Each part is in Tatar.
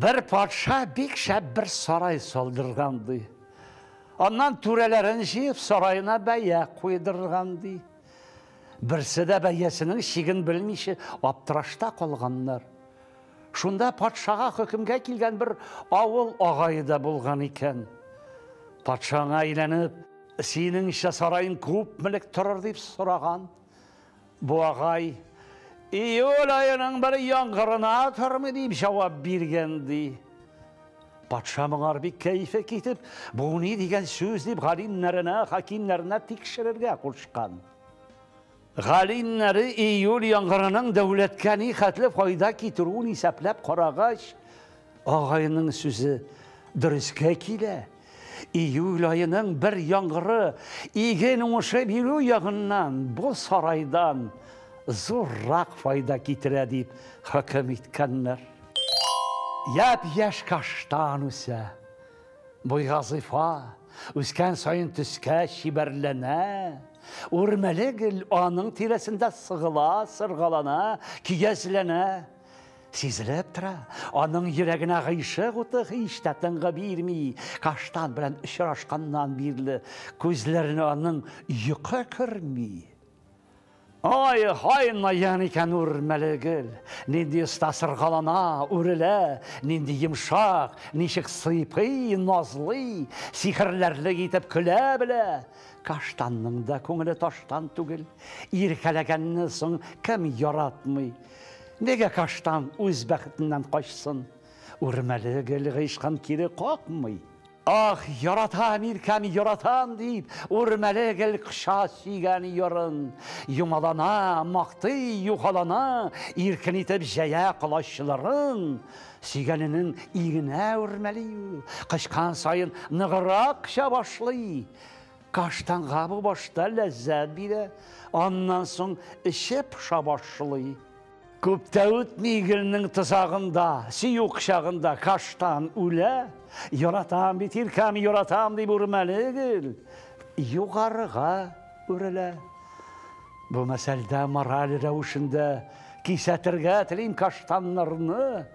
Бер патша бик шәп бер сарай салдырган ди. Аннан түрәләрен җыеп сараена бәя куйдырган ди. Берсе дә бәясенең чиген белмичә аптырашта калганнар. Шунда патшага хөкемгә килгән бер авыл агае да булган икән. Патша аңа әйләнеп, "Синеңчә сараең күпмелек торыр?" дип сораган. Бу агай, "Июль аеның бер яңгырына тормый", дип җавап биргән ди. Патша моңар бик кәефе китеп, бу ни дигән сүз дип галимнәренә, хакимнәренә тикшерергә кушкан. Галимнәре июль яңгырының дәүләткә ни хәтле файда китерүен исәпләп карагач, агайның сүзе дөрескә килә. Июль аеның бер яңгыры иген уңышы бирү ягыннан бу сарайдан зуррак файда китерә дип хөкем иткәннәр. Япь-яшь каштан үсә. Буйга зифа, үскән саен төскә чибәрләнә. Үрмәле гел аның тирәсендә сыгыла, сыргалана, көязләнә. Сизелеп тора, аның йөрәгенә гыйшык уты һич тә тынгы бирми. Каштан белән очрашканнан бирле күзләренә аның йокы керми. Ай-һай, наян икән үрмәле гел. Нинди оста сыргалана, үрелә, нинди йомшак, ничек сыйпый, назлый, сихерләрлек итеп көлә белә. Каштанның да күңеле таштан түгел. Иркәләгәнне соң кем яратмый? Нигә каштан үз бәхетеннән качсын? Үрмәле гел гыйшкын кире какмый. Ах, яратам, иркәм, яратам, дип, үрмәле гел коча сөйгән ярын. Юмалана, мактый, юхалана, иркен итеп җәя колачларын. Сөйгәненең иңенә үрмәли ул, кочкан саен ныграк коча башлый. Каштанга бу башта ләззәт бирә, аннан соң эче поша башлый. Күп тә үтми гөлнең тозагында, сөю кочагында каштан үлә. Яратам бит, иркәм, яратам дип үрмәле гөл югарыга үрелә. Бу мәсьәләдә мораль рәвешендә кисәтергә телим каштаннарны.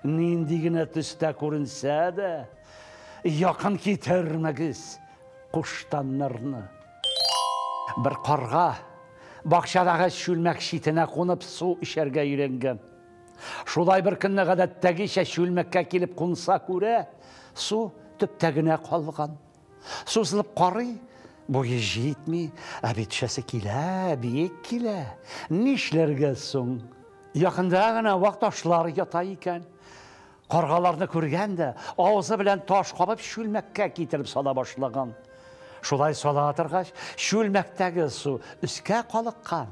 Нинди генә төстә күренсә дә, якын китермәгез куштаннарны. Бер карга бакчадагы чүлмәк читенә кунып су эчәргә өйрәнгән. Шулай бер көнне гадәттәгечә чүлмәккә килеп кунса күрә, су төптә генә калган. Сузылып карый, буе җитми, ә бит төшәсе килә, бик килә. Нишләргә соң? Якында гына вак ташлар ята икән. Каргаларны күргән дә, авызы белән таш кабып чүлмәккә китереп сала башлаган. Шулай сала торгач, чүлмәктәге су өскә калыккан.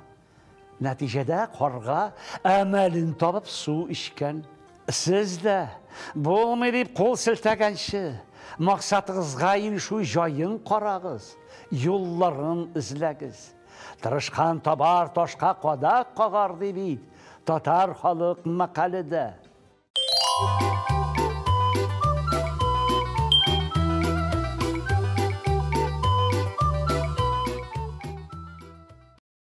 Нәтиҗәдә карга әмәлен табып су эчкән. Сез дә, булмый дип кул селтәгәнче, максатыгызга ирешү җаен карагыз, юлларын эзләгез. Тырышкан табар, ташка кадак кагар, ди бит татар халык мәкале дә.